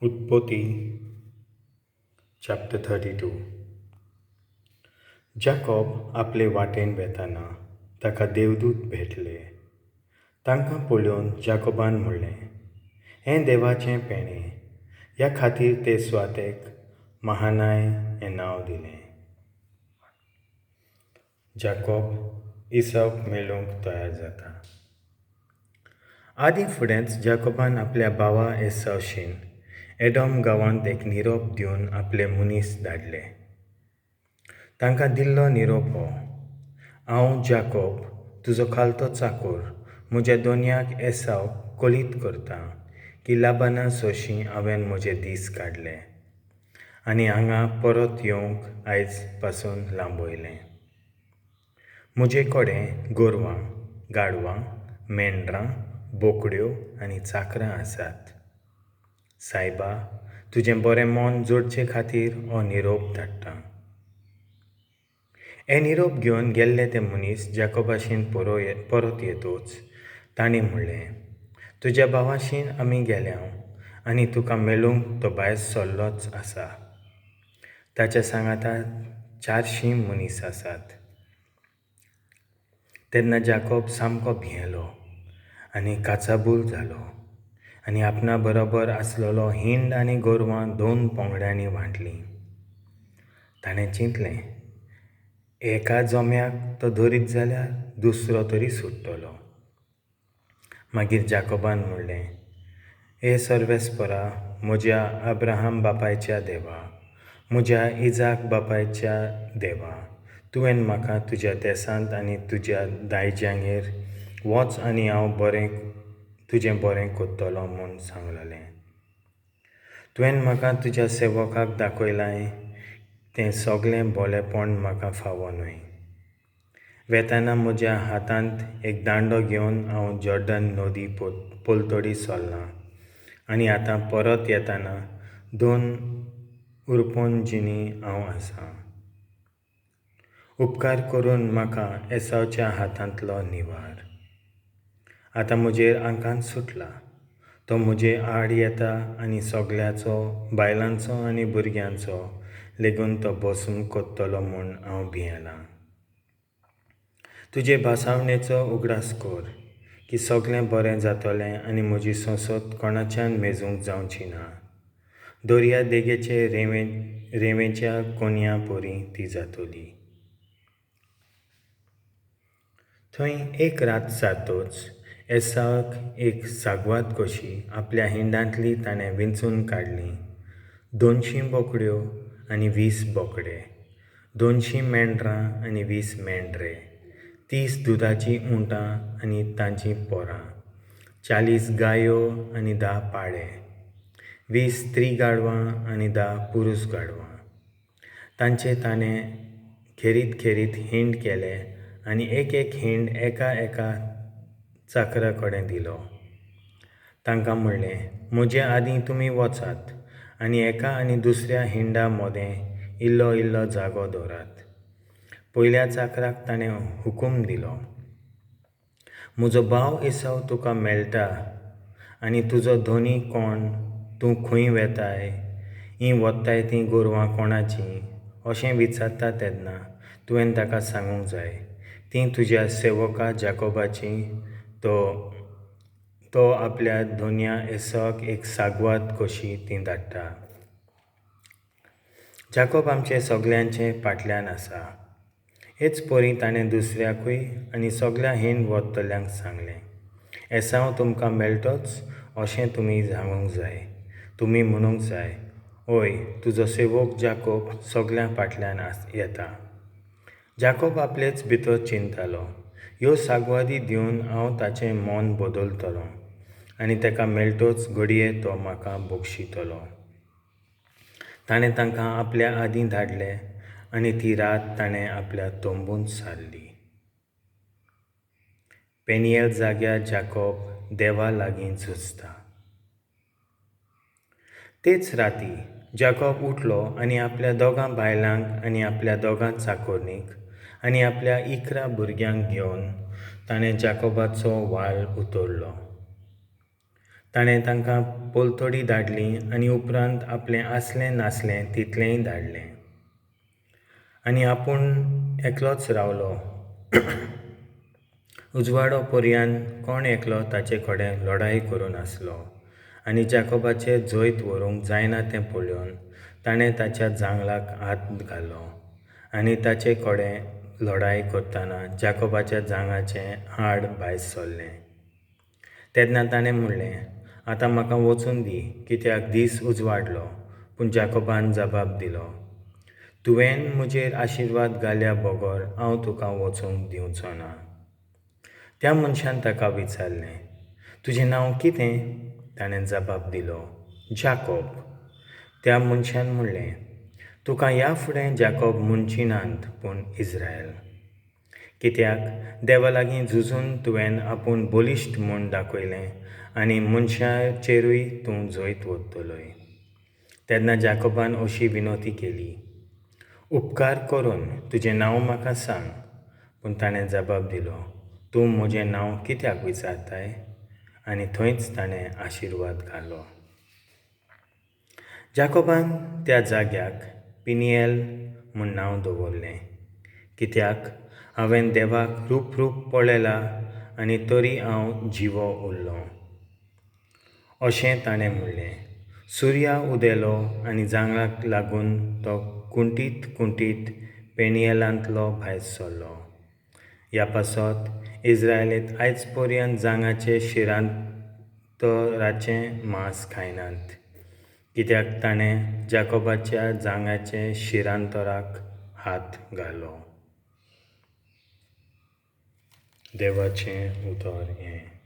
उत्पत्ती चॅप्टर 32. जाकोब आपले वाटेन वेताना ताका देवदूत भेटले. तांकां पळोवन जाकोबान म्हणलें, हें देवाचें पेणें. ह्या खातीर ते सुवातेक महानाय हें नांव दिलें. जाकोब इसाक मेळूंक तयार जाता. आदीं फुडेंच जाकोबान आपल्या भावा एसावशीन एडोम गांवांत एक निरोप दिवन आपले मनीस धाडले. तांकां दिल्लो निरोप हो, हांव जाकोब तुजो खालतो चाकोर म्हज्या दोनयाक एसाव कळीत करता की लाबाना सोशीं हांवें म्हजे दीस काडले आनी हांगा परत येवंक आयज पासून लांबयलें. म्हजे कडेन गोरवां, गाडवां, मेंढरां, बोकड्यो आनी चाकरां आसात. सायबा, तुजें बरें मन जोडचे खातीर हो निरोप धाडटा. हे निरोप घेवन गेल्ले ते मनीस जाकोबाशीन परत येतोच तांणी म्हणलें, तुज्या भावाशीन आमी गेल्या आनी तुका मेळूंक तो भायर सरलोच आसा. ताच्या सांगाता 400 मनीस आसात. तेन्ना जाकोब सामको भियेलो आनी काचाबूल जालो आनी आपणा बरोबर आसलेलो हिंड आनी गोरवां 2 पंगडांनी वांटलीं. ताणें चिंतलें, एका जम्याक तो धरीत जाल्यार दुसरो तरी सुट्टलो. मागीर जाकोबान म्हणलें, हे सर्वेस्परा, म्हज्या अब्राहम बापायच्या देवा, म्हज्या इजाक बापायच्या देवा, तुवें म्हाका तुज्या देसांत आनी तुज्या दायज्यांगेर वच आनी हांव बरें तुजें बरें करतलो म्हूण सांगलेलें. तुवें म्हाका तुज्या सेवकाक दाखयलां तें सगळें भोलेपण म्हाका फावो न्हय. वेताना म्हज्या हातांत एक दांडो घेवन हांव जॉर्डन नदी पलतडी सरलां आनी आतां परत येताना 2 उरपंजिनी हांव आसां. उपकार करून म्हाका एसावच्या हातांतलो निवार. आतां म्हजेर आंकांत सुटला. तो म्हजे आड येता आनी सगळ्याचो, बायलांचो आनी भुरग्यांचो लेगून तो भस्म करतलो म्हूण हांव भियेलां. तुजे भासावणेचो उगडास कर की सगळें बरें जातलें आनी म्हजी संसद कोणाच्यान मेजूंक जावची ना. दर्या देगेचे रेंवेच्या कोनया परी ती जातली. थंय एक रात सारतोच एसाक एक सागवाद कशी आपल्या हिंडांतली ताणें विंचून काडली 200 बोकड्यो आनी 20 बोकडे, 200 मेंढरां आनी 20 मेंढरे, 30 दुदाचीं उंटां आनी तांचीं पोरां, 40 गायो आनी 10 पाडे, 20 स्त्री गाडवां आनी 10 पुरूस गाडवां. तांचे ताणें खेरीत खेरीत हिंड केले आनी एक एक हिंड एका एका चाकरा कडेन दिलो. तांकां म्हणलें, म्हजे आदीं तुमी वचात आनी एका आनी दुसऱ्या हिंडा मदें इल्लो इल्लो जागो दवरात. पयल्या चाकराक ताणें हुकूम दिलो, म्हजो भाव एसाव तुका मेळटा आनी तुजो धनी कोण, तूं खंय वेताय, हीं वताय तीं गोरवां कोणाचीं अशें विचारता तेन्ना तुवें ताका सांगूंक जाय, तीं तुज्या सेवका जाकोबाचीं. तो आपल्या दोनया एसाक एक सागवाद कशी ती धाडटा. जाकोब आमचे सगळ्यांचे फाटल्यान आसा. हेच परी ताणें दुसऱ्याकूय आनी सगळ्या हिंड वतल्यांक सांगलें, एसाव तुमकां मेळटोच अशें तुमी सांगूंक जाय. तुमी म्हणूंक जाय, हय, तुजो सेवक जाकोब सगळ्यां फाटल्यान येता. जाकोब आपलेच भितर चिंतालो, ह्यो सागवादी दिवन हांव ताचें मन बदलतलो आनी ताका मेळटोच घडये तो म्हाका बक्षितलो. ताणें तांकां आपल्या आदीं धाडले आनी ती रात ताणें आपल्या तंबूंत सारली. पेनियल जाग्यार जाकोब देवा लागीं झुजता. तेच राती जाकोब उठलो आनी आपल्या 2 बायलांक आनी आपल्या 2 चाकोरणीक आनी आपल्या 11 भुरग्यांक घेवन ताणें जाकोबाचो वाल उतरलो. ताणें तांकां पलतडी धाडलीं आनी उपरांत आपलें आसलें नासलें तितलेंय धाडलें. आनी आपूण एकलोच रावलो. उजवाडो पर्यान कोण एकलो ताचे कडेन लडाय करूं नासलो. आनी जाकोबाचें जैत व्हरूंक जायना तें पळोवन ताणें ताच्या जांगलाक हात घालो आनी ताचे कडेन लडाय करतना जाकोबाच्या जांगाचें हाड भायर सरलें. तेन्ना ताणें म्हणलें, आतां म्हाका वचून दी, कित्याक दीस उजवाडलो. पूण जाकोबान जबाब दिलो, तुवें म्हजेर आशिर्वाद घाल्या बगर हांव तुका वचूंक दिवचो ना. त्या मनशान ताका विचारलें, तुजें नांव कितें? ताणें जबाब दिलो, जाकोब. त्या मनशान म्हणलें, तुका ह्या फुडें जाकोब म्हणची नात, पूण इज्रायल, कित्याक देवा लागीं झुजून तुवें आपूण बलिश्ट म्हूण दाखयलें आनी मनशाचेरूय तूं जैत व्हरतलोय. तेन्ना जाकोबान अशी विनवती केली, उपकार करून तुजें नांव म्हाका सांग. पूण ताणें जबाब दिलो, तूं म्हजें नांव कित्याक विचारताय? आनी थंयच ताणें आशिर्वाद घालो. जाकोबान त्या जाग्याक पिनियल म्हूण नांव दवरलें, कित्याक हांवें देवाक रूप रूप पळयला आनी तरी हांव जिवो उरलो, अशें ताणें म्हणलें. सुर्या उदेलो आनी जांगळाक लागून तो कुंटीत कुंटीत पेनियलांतलो भायर सरलो. ह्या पासत इज्रायलींत आयज पर्यंत जांगाचे शिरांतराचें मांस खायनात, कित्याक ताणें जाकोबाच्या जांगाचे शिरांतराक हात घालो. देवाचें उतर हें.